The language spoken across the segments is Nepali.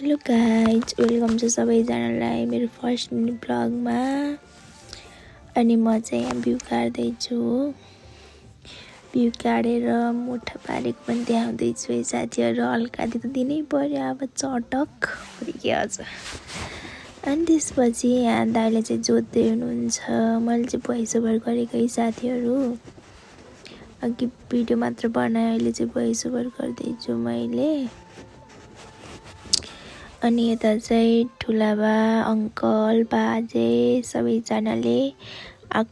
हेलो गाइज, वेलकम छ सबैजनालाई मेरो फर्स्ट मिनी ब्लगमा। अनि म चाहिँ यहाँ बिउ काट्दैछु। बिउ काटेर मुठा पारेको पनि देखाउँदैछु है साथीहरू। हल्का त दिनै पर्यो अब चटक के आज। अनि त्यसपछि यहाँ दाइले चाहिँ जोत्दै हुनुहुन्छ। मैले चाहिँ भोइस ओभर गरेको है साथीहरू। अघि भिडियो मात्र बनाएँ, अहिले चाहिँ भोइस ओभर गर्दैछु मैले। अनि यता चाहिँ ठुलाबा अङ्कल बाजे सबैजनाले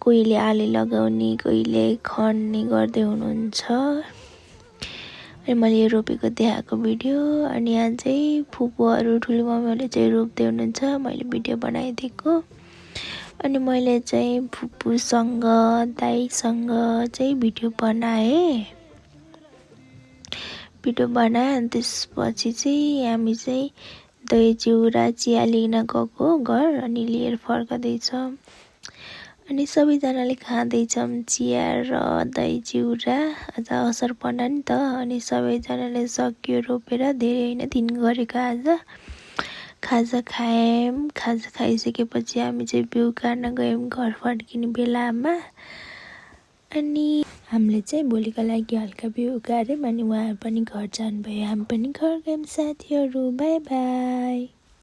कोहीले आली लगाउने कोहीले खन्ने गर्दै हुनुहुन्छ। अनि मैले रोपेको देखाएको भिडियो। अनि यहाँ चाहिँ फुपूहरू ठुलो मम्मीहरूले चाहिँ रोप्दै हुनुहुन्छ, मैले भिडियो बनाइदिएको। अनि मैले चाहिँ फुपूसँग दाइसँग चाहिँ भिडियो बनाएँ। अनि त्यसपछि चाहिँ हामी चाहिँ दही चिउरा चिया लिन गएको घर, अनि लिएर फर्कदैछ। अनि सबैजनाले खाँदैछौँ चिया र दही चिउरा। आज असार पन्ध्र नि त, अनि सबैजनाले सक्यो रोपेर, धेरै होइन 3 गरेको आज। खाजा खायौँ। खाजा खाइसकेपछि हामी चाहिँ बिउ काट्न गयौँ घर फर्किने बेलामा। अनि हामीले चाहिँ भोलिको लागि हल्का बिउ काट्यौँ। अनि उहाँहरू पनि घर जानुभयो, हामी पनि घर गयौँ साथीहरू। By by.